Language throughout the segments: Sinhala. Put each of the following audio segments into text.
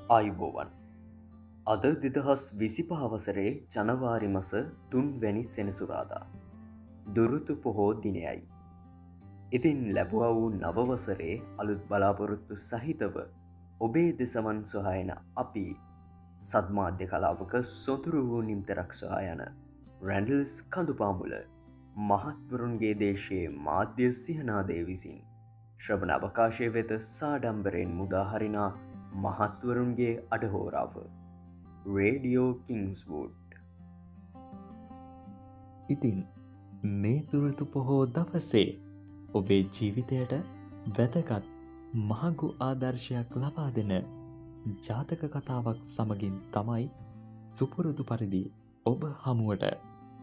ආයුබෝවන්. අද 2025 වසරේ ජනවාරි මස 3 වැනි සෙනසුරාදා. දුරුතු පොහෝ දිනයයි. ඉතින් ලැබුවා වූ නව වසරේ අලුත් බලාපොරොත්තු සහිතව ඔබේ දෙසවන් සොයා යන අපි සද්මාධ්‍ය කලාවක සොඳුරු වූ නිම්තරක් සොයා යන රැන්ඩල්ස් කඳුපාමුල මහත්වරුන්ගේ දේශයේ මාධ්‍ය සිහනාදය විසින් ශ්‍රවණ අවකාශය වෙත සාඩම්බරයෙන් මුදාහරිනා මහත්වරුන්ගේ අඩහෝරාව රේඩියෝ කිංස්වුඩ්. ඉතින් මේ තුරුතු පොහෝ දවසේ ඔබේ ජීවිතයට වැදගත් මහඟු ආදර්ශයක් ලබා දෙන ජාතක කතාවක් සමගින් තමයි සුපුරුදු පරිදි ඔබ හමුවට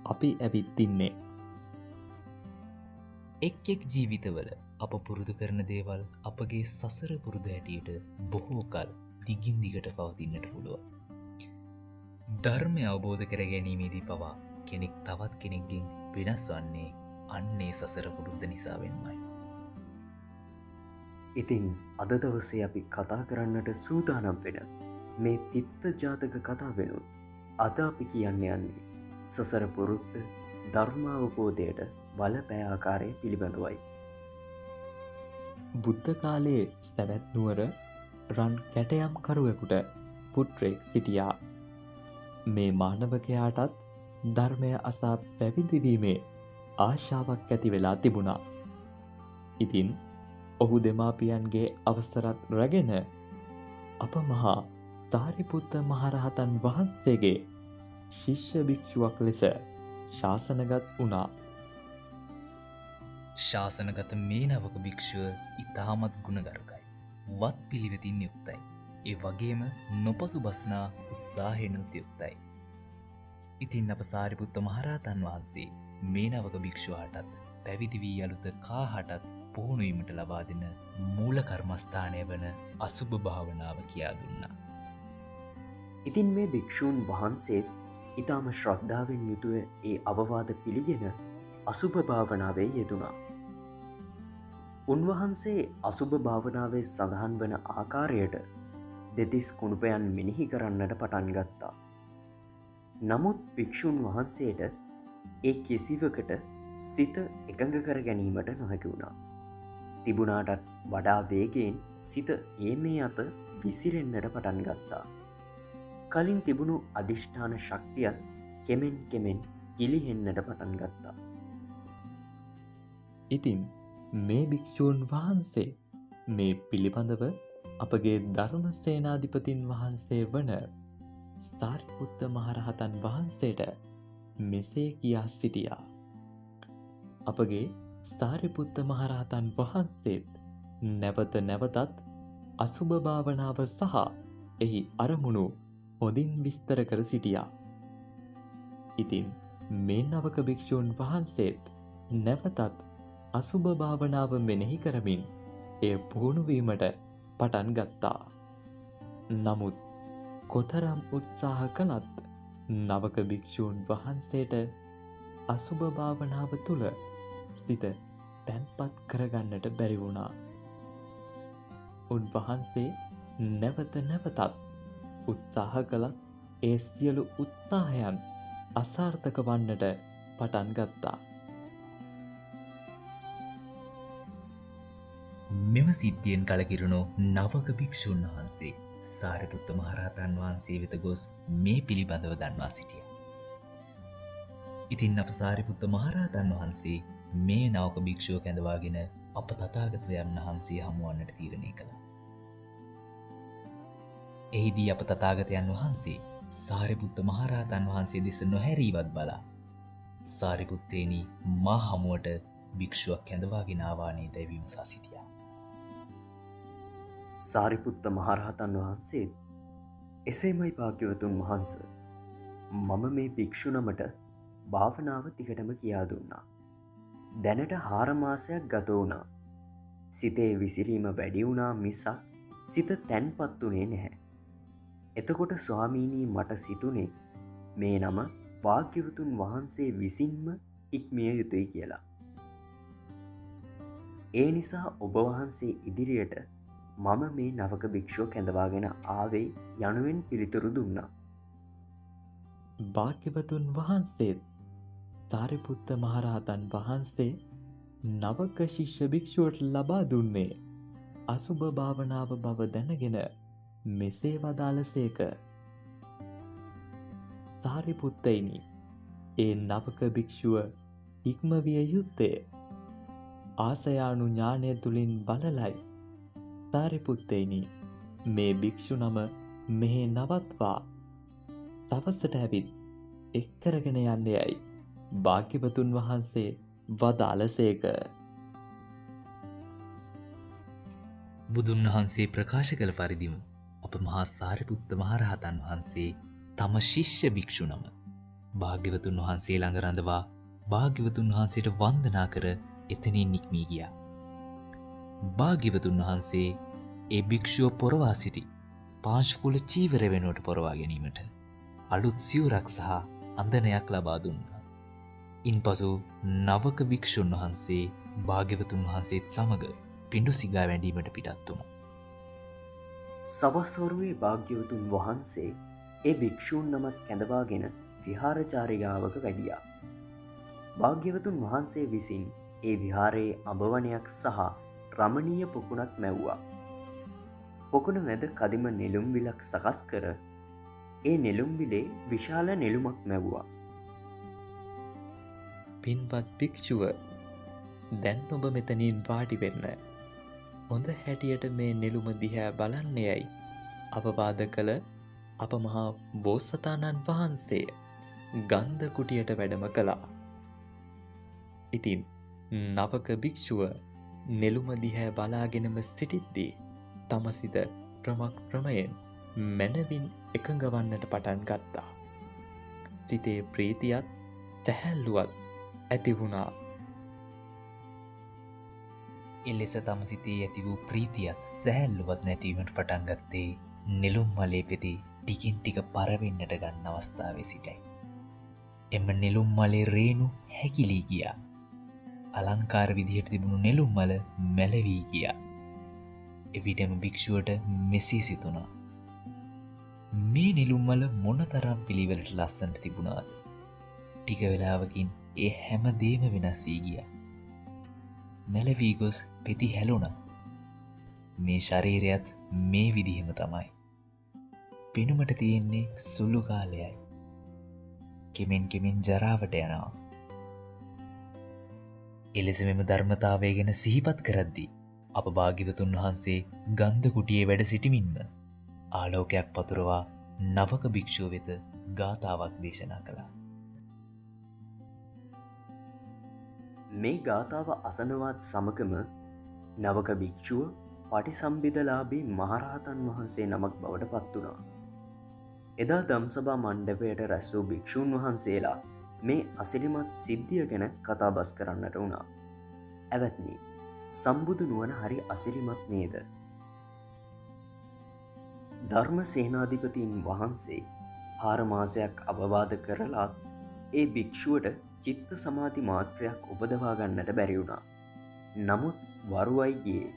අපි ඇවිත් ඉන්නේ. එක් එක් ජීවිතවල අප පුරුදු කරන දේවල් අපගේ සසර පුරුදු හැටියට බොහෝ කල් දිගින් දිගට පවතින්නට පුළුවන්. ධර්මය අවබෝධ කර ගැනීමේදී පවා කෙනෙක් තවත් කෙනෙක්ගෙන් වෙනස් වන්නේ අන්නේ සසර පුරුද්ද නිසා වෙනමයි. ඉතින් අද දවසේ අපි කතා කරන්නට සූදානම් වෙන මේ තිත්ත ජාතක කතාවෙනුත් අද අපි කියන්න යන්නේ සසර පුරුද්ද ධර්මාවබෝධයට බලපෑ ආකාරය පිළිබඳවයි. බුද්ධ කාලයේ සැවැත් නුවර රන් කැටයම් කරුවෙකුට පුත්‍රයෙක් සිටියා. මේ මානවකයාටත් ධර්මය අසා පැවිදි වීමේ ආශාවක් ඇති වෙලා තිබුණා. ඉතින් ඔහු දෙමාපියන්ගේ අවසරත් රැගෙන අප මහා සාරිපුත්ත මහරහතන් වහන්සේගේ ශිෂ්‍ය භික්ෂුවක් ලෙස ශාසනගත් වුණා. ශාසනගත මේ නවක භික්ෂුව ඉතාමත් ගුණගරුකයි. වත් පිළිවෙතින් යුක්තයි. ඒ වගේම නොපසු බස්නා උත්සාහයෙනුත් යුක්තයි. ඉතින් අප සාරිපුත්ත මහරහතන් වහන්සේ මේ නවක භික්ෂුවාටත් පැවිදි වී අලුත කාහටත් පුහුණු වීමට ලබා දෙන මූල කර්මස්ථානය වන අසුභ භාවනාව කියා දුන්නා. ඉතින් මේ භික්ෂූන් වහන්සේත් ඊටම ශ්‍රද්ධාවෙන් යුතුව ඒ අවවාද පිළිගෙන අසුභ භාවනාවේ යෙදුණා. උන්වහන්සේ අසුභ භාවනාවේ සඳහන් වන ආකාරයට දෙතිස් කුණුපයන් මෙනෙහි කරන්නට පටන් ගත්තා. නමුත් භික්ෂූන් වහන්සේට ඒ කිසිවකට සිත එකඟ කර ගැනීමට නොහැකි වුණා. තිබුණාටත් වඩා වේගයෙන් සිත ඒ මේ අත විසිරෙන්නට පටන් ගත්තා. කලින් තිබුණු අධිෂ්ඨාන ශක්තියත් කෙමෙන් කෙමෙන් ගිලිහෙන්නට පටන් ගත්තා. ඉතින් මේ භික්ෂූන් වහන්සේ මේ පිළිබඳව අපගේ ධර්ම සේනාධිපතින් වහන්සේ වන සාරිපුත්ත මහරහතන් වහන්සේට මෙසේ කියා සිටියා. අපගේ සාරිපුත්ත මහරහතන් වහන්සේත් නැවත නැවතත් අසුභ භාවනාව සහ එහි අරමුණු හොඳින් විස්තර කර සිටියා. ඉතින් මේ නවක භික්ෂූන් වහන්සේත් නැවතත් අසුභ භාවනාව මෙනෙහි කරමින් එය පුහුණු වීමට පටන් ගත්තා. නමුත් කොතරම් උත්සාහ කළත් නවක භික්ෂූන් වහන්සේට අසුභ භාවනාව තුළ සිත තැන්පත් කරගන්නට බැරි වුණා. උන්වහන්සේ නැවත නැවතත් උත්සාහ කළත් ඒ සියලු උත්සාහයන් අසාර්ථක වන්නට පටන් ගත්තා. මෙම සිද්ධියෙන් කලකිරුණු නවක භික්ෂූන් වහන්සේ සාරිපුත්ත මහරහතන් වහන්සේ වෙත ගොස් මේ පිළිබඳව දන්වා සිටියා. ඉතින් අප සාරිපුත්ත මහරහතන් වහන්සේ මේ නවක භික්ෂුව කැඳවාගෙන අප තථාගතයන් වහන්සේ හමුවන්නට තීරණය කළා. එහිදී අප තථාගතයන් වහන්සේ සාරිපුත්ත මහරහතන් වහන්සේ දෙස නොහැරීවත් බලා සාරිපුත්තේනි මා හමුවට භික්ෂුවක් කැඳවාගෙන ආවා නේදයි විමසා සිටියා. සාරිපුත්ත මහරහතන් වහන්සේ එසේමයි භාග්‍යවතුන් වහන්ස, මම මේ භික්ෂු නමට භාවනාව දිගටම කියා දුන්නා. දැනට 4 මාසයක් ගත වුණා. සිතේ විසිරීම වැඩි වුණා මිසක් සිත තැන්පත් වුණේ නැහැ. එතකොට ස්වාමීනී මට සිතුනේ මේ නම භාග්‍යවතුන් වහන්සේ විසින්ම හික්මිය යුතුයි කියලා. ඒ නිසා ඔබ වහන්සේ ඉදිරියට මම මේ නවක භික්ෂුව කැඳවාගෙන ආවේ යනුවෙන් පිළිතුරු දුන්නා. භාග්‍යවතුන් වහන්සේත් සාරිපුත්ත මහරහතන් වහන්සේ නවක ශිෂ්‍ය භික්ෂුවට ලබා දුන්නේ අසුභ භාවනාව බව දැනගෙන මෙසේ වදාළසේක. සාරිපුත්තයිනි, ඒ නවක භික්ෂුව ඉක්මවිය යුත්තේ ආසයානු ඥානය තුලින් බලලයි. සාරිපුත්තයිනි, මේ භික්ෂු නම මෙහි නවත්වා තවසට ඇවිත් එක් කරගෙන යන්නේයයි භාග්‍යවතුන් වහන්සේ වදාළසේක. බුදුන් වහන්සේ ප්‍රකාශ කළ පරිදිම අප මහා සාරිපුත්ත මහරහතන් වහන්සේ තම ශිෂ්‍ය භික්ෂු නම භාග්‍යවතුන් වහන්සේ ළඟ රඳවා භාග්‍යවතුන් වහන්සේට වන්දනා කර එතනින් නික්මී ගියා. භාග්‍යවතුන් වහන්සේ ඒ භික්ෂුව පොරවා සිටි පාංශුකුල චීවර වෙනුවට පොරවා ගැනීමට අලුත් සිවුරක් සහ අඳනයක් ලබා දුන්නා. ඉන්පසු නවක භික්ෂුන් වහන්සේ භාග්‍යවතුන් වහන්සේත් සමග පිඬු සිඟා වැඳීමට පිටත් වුණා. සවස් වරුවේ භාග්‍යවතුන් වහන්සේ ඒ භික්ෂූන් නමත් කැඳවාගෙන විහාරචාරිකාවක වැඩියා. භාග්‍යවතුන් වහන්සේ විසින් ඒ විහාරයේ අඹවනයක් සහ රමණීය පොකුණක් මැව්වා. පොකුණ මැද කදිම නෙළුම් විලක් සකස් කර ඒ නෙළුම් විලේ විශාල නෙළුමක් මැව්වා. පින්වත් භික්ෂුව, දැන් ඔබ මෙතනින් වාඩි වෙන්න. හොඳ හැටියට මේ නෙළුම දිහා බලන්නේයයි අවවාද කළ අප මහා බෝසතාණන් වහන්සේ ගන්ධ කුටියට වැඩම කළා. ඉතින් නවක භික්ෂුව නෙළුම දිහා බලාගෙනම සිටිද්දී තම සිත ක්‍රමක්‍රමයෙන් මැනවින් එකඟ වන්නට පටන් ගත්තා. සිතේ ප්‍රීතියත් සැහැල්ලුවත් ඇති වුණා. එලෙස තම සිතේ ඇති වූ ප්‍රීතියත් සැහැල්ලුවත් නැතිවීමට පටන් ගත්තේ නෙළුම් මලේ පෙති ටිකින් ටික පරවෙන්නට ගන්න අවස්ථාවේ සිටයි. එම නෙළුම් මලේ රේණු හැකිලී ගියා. අලංකාර විදිහට තිබුණු නෙළුම් මල මැලවී ගියා. එවිටම භික්ෂුවට මෙසේ සිතුණා. මේ නෙළුම් මල මොනතරම් පිළිවෙලට ලස්සනට තිබුණාද? ටික වෙලාවකින් ඒ හැම දෙයක්ම වෙනස් වී ගියා. මැලවී ගොස් පෙති හැලුණා. මේ ශරීරයත් මේ විදිහම තමයි. පෙනුමට තියෙන්නේ සුළු කාලයයි. කෙමෙන් කෙමෙන් ජරාවට යනවා. එලෙස මෙම ධර්මතාවය ගැන සිහිපත් කරද්දී අප භාග්‍යවතුන් වහන්සේ ගන්ධ කුටියේ වැඩ සිටිමින්ම ආලෝකයක් පතුරවා නවක භික්ෂුව වෙත ගාථාවක් දේශනා කළා. මේ ගාථාව අසනවත් සමගම නවක භික්ෂුව පටිසම්භිදලාභී මහරහතන් වහන්සේ නමක් බවට පත් වුණා. එදා දම්සභා මණ්ඩපයට රැස් වූ භික්ෂූන් වහන්සේලා මේ අසිරිමත් සිද්ධිය ගැන කතාබස් කරන්නට වුණා. ඇවැත්නි, සම්බුදු නුවණ හරි අසිරිමත් නේද? ධර්ම සේනාධිපතීන් වහන්සේ 4 මාසයක් අවවාද කරලා ඒ භික්ෂුවට චිත්ත සමාධි මාත්‍රයක් උපදවා ගන්නට බැරි වුණා. නමුත් වරුවයි ගියේ.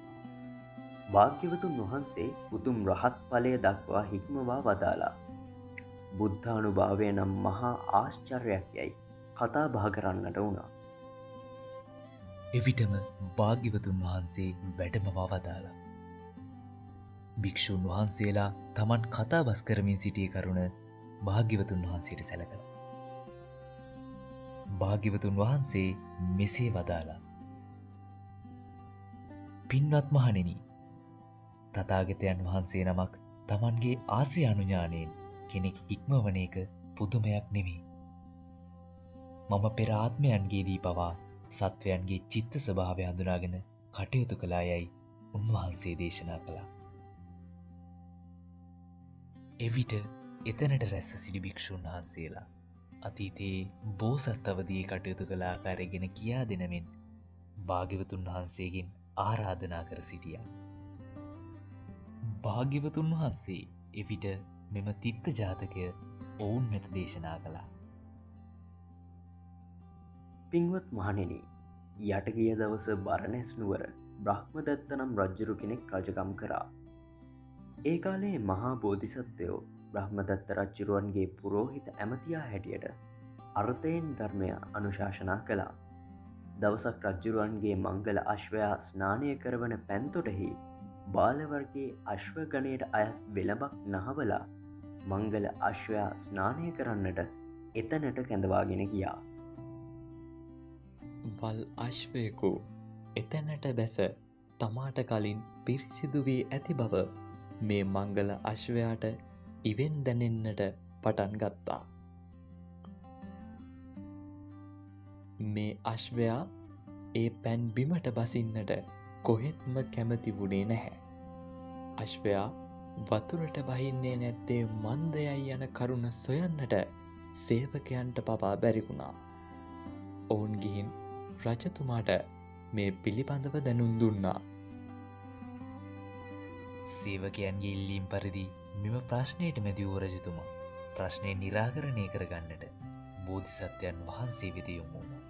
භාග්‍යවතුන් වහන්සේ උතුම් රහත් ඵලය දක්වා හික්මවා වදාළා. බුද්ධානුභාවය නම් මහා ආශ්චර්යයක් යයි කතා බහ කරන්නට වුණා. එවිටම භාග්‍යවතුන් වහන්සේ වැඩමවා වදාළා. භික්ෂූන් වහන්සේලා තමන් කතාබස් කරමින් සිටිය කරුණ භාග්‍යවතුන් වහන්සේට සැලකලා. භාග්‍යවතුන් වහන්සේ මෙසේ වදාළා. පින්වත් මහණෙනි, තථාගතයන් වහන්සේ නමක් තමන්ගේ ආසය අනුඥානයෙන් කෙනෙක් ඉක්මවන එක පුදුමයක් නෙමෙයි. මම පෙර ආත්මයන්ගේදී පවා සත්වයන්ගේ චිත්ත ස්වභාවය හඳුනාගෙන කටයුතු කළා යයි උන්වහන්සේ දේශනා කළා. එවිට එතනට රැස්ව සිටි භික්ෂූන් වහන්සේලා අතීතයේ බෝසත් අවදියේ කටයුතු කළ ආකාරය ගැන කියා දෙනමින් භාග්‍යවතුන් වහන්සේගෙන් ආරාධනා කර සිටියා. භාග්‍යවතුන් වහන්සේ එවිට මෙම තිත්ත ජාතකය ඔවුන් වෙත දේශනා කළා. පින්වත් මහණෙනි, යට ගිය දවස බරණැස් නුවර බ්‍රහ්මදත්ත නම් රජ්ජුරු කෙනෙක් රජකම් කරා. ඒ කාලේ මහා බෝධිසත්වයෝ බ්‍රහ්මදත්ත රජ්ජුරුවන්ගේ පුරෝහිත ඇමතියා හැටියට අර්ථයෙන් ධර්මය අනුශාසනා කළා. දවසක් රජ්ජුරුවන්ගේ මංගල අශ්වයා ස්නානය කරවන පැන්තොටෙහි බාලවර්ගයේ අශ්ව ගණයට අයත් වෙලඹක් නහවලා මංගල අශ්වයා ස්නානය කරන්නට එතනට කැඳවාගෙන ගියා. වල් අශ්වයෙකු එතැනට බැස තමාට කලින් පිරිසිදු වී ඇති බව මේ මංගල අශ්වයාට ඉවෙන් දැනෙන්නට පටන් ගත්තා. මේ අශ්වයා ඒ පැන් බිමට බසින්නට කොහෙත්ම කැමති වුණේ නැහැ. අශ්වයා වතුරට බහින්නේ නැත්තේ මන්දයයි යන කරුණ සොයන්නට සේවකයන්ට පවා බැරි වුණා. ඔවුන් ගිහින් රජතුමාට මේ පිළිබඳව දැනුම් දුන්නා. සේවකයන්ගේ ඉල්ලීම් පරිදි මෙම ප්‍රශ්නයට මැදි වූ රජතුමා ප්‍රශ්නය නිරාකරණය කරගන්නට බෝධිසත්වයන් වහන්සේ වෙත යොමු වුණා.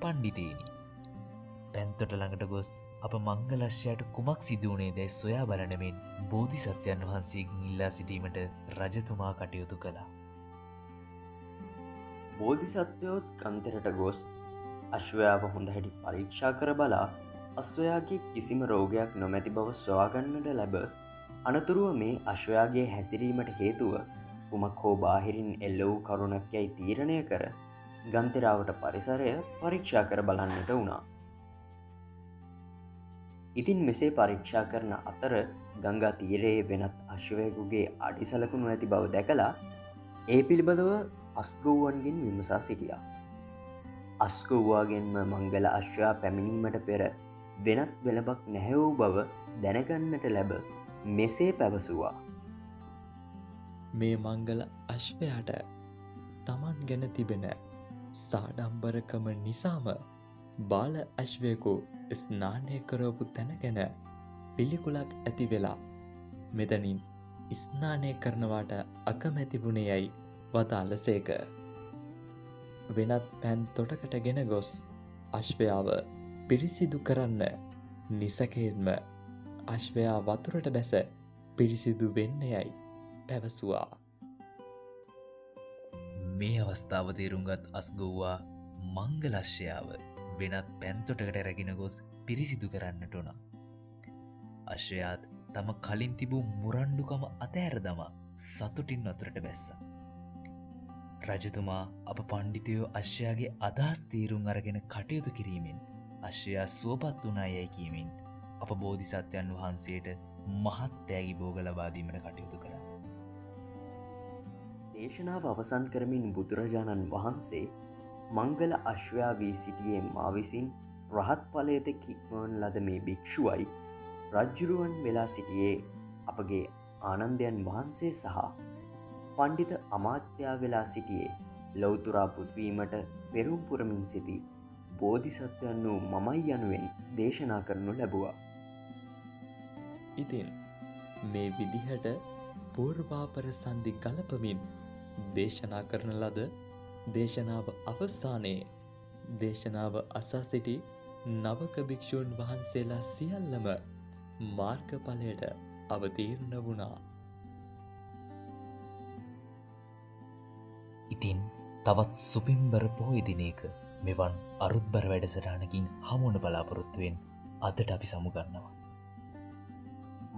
පණ්ඩිතේනි, පැන්තොට ළඟට ගොස් අප මංගලශ්‍යයට කුමක් සිදු වුණේ දැයි සොයා බලන මෙන් බෝධිසත්වයන් වහන්සේගෙන් ඉල්ලා සිටීමට රජතුමා කටයුතු කළා. බෝධිසත්වයෝත් කන්තරට ගොස් අශ්වයාව හොඳ හැටි පරීක්ෂා කර බලා අශ්වයාගේ කිසිම රෝගයක් නොමැති බව සොයාගන්නට ලැබ අනතුරුව මේ අශ්වයාගේ හැසිරීමට හේතුව කුමක් හෝ බාහිරින් එල්ල වූ කරුණක් යැයි තීරණය කර ගන්තෙරාවට පරිසරය පරීක්ෂා කර බලන්නට වුණා. ඉතින් මෙසේ පරීක්ෂා කරන අතර ගංගා තීරයේ වෙනත් අශ්වයෙකුගේ අඩිසලකුණු ඇති බව දැකලා ඒ පිළිබඳව අස්ගොව්වන්ගෙන් විමසා සිටියා. අස්ගොව්වාගෙන්ම මංගල අශ්වයා පැමිණීමට පෙර වෙනත් වෙලඹක් නැහැ වූ බව දැනගන්නට ලැබ මෙසේ පැවසුවා. මේ මංගල අශ්වයාට තමන් ගැන තිබෙන සාඩම්බරකම නිසාම බාල අශ්වයෙකු ස්නානය කරවපු තැන ගැන පිළිකුලක් ඇති වෙලා මෙතනින් ස්නානය කරනවාට අකමැති වුණේ යයි වදාළසේක. වෙනත් පැන් තොටකට ගෙන ගොස් අශ්වයාව පිරිසිදු කරන්න නිසැකයෙන්ම අශ්වයා වතුරට බැස පිරිසිදු වෙන්න යයි පැවසුවා. මේ අවස්ථාව තේරුම්ගත් අස්ගොව්වා මංගලශ්වයාව වෙනත් පැන්තොටකට රැගෙන ගොස් පිරිසිදු කරන්නට වුණා. අශ්වයාත් තම කලින් තිබූ මුරණ්ඩුකම අතහැර දමා සතුටින් වතුරට බැස්සා. රජතුමා අප පණ්ඩිතයෝ අශ්වයාගේ අදහස් තේරුම් අරගෙන කටයුතු කිරීමෙන් අශ්වයා සුවපත් වුණා යැයි කියමින් අප බෝධිසත්වයන් වහන්සේට මහත් තෑගි භෝග ලබා දීමට කටයුතු කළා. දේශනාව අවසන් කරමින් බුදුරජාණන් වහන්සේ මංගල අශ්වයා වී සිටියේ මා විසින් රහත් ඵලය තෙක් හික්මවන ලද මේ භික්ෂුවයි, රජ්ජුරුවන් වෙලා සිටියේ අපගේ ආනන්දයන් වහන්සේ සහ පණ්ඩිත අමාත්‍යා වෙලා සිටියේ ලෞතුරා බුදුවීමට පෙරුම් පුරමින් සිටි බෝධිසත්වයන් වූ මමයි යනුවෙන් දේශනා කරනු ලැබුවා. ඉතින් මේ විදිහට පූර්වාපර සන්ධි ගලපමින් දේශනා කරන ලද දේශනාව අවසානයේ දේශනාව අසා සිටි නවක භික්ෂූන් වහන්සේලා සියල්ලම මාර්ගඵලයට අවතීර්ණ වුණා. ඉතින් තවත් සුපින්බර පොහොය දිනයක මෙවන් අරුත්බර වැඩසටහනකින් හමුවන බලාපොරොත්තුවෙන් අදට අපි සමුගන්නවා.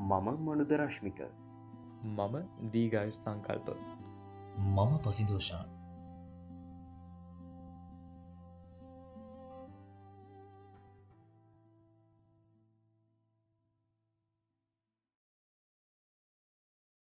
මම මනුද රශ්මික. මම දීඝායු සංකල්ප. මම පසිදෝෂාන්.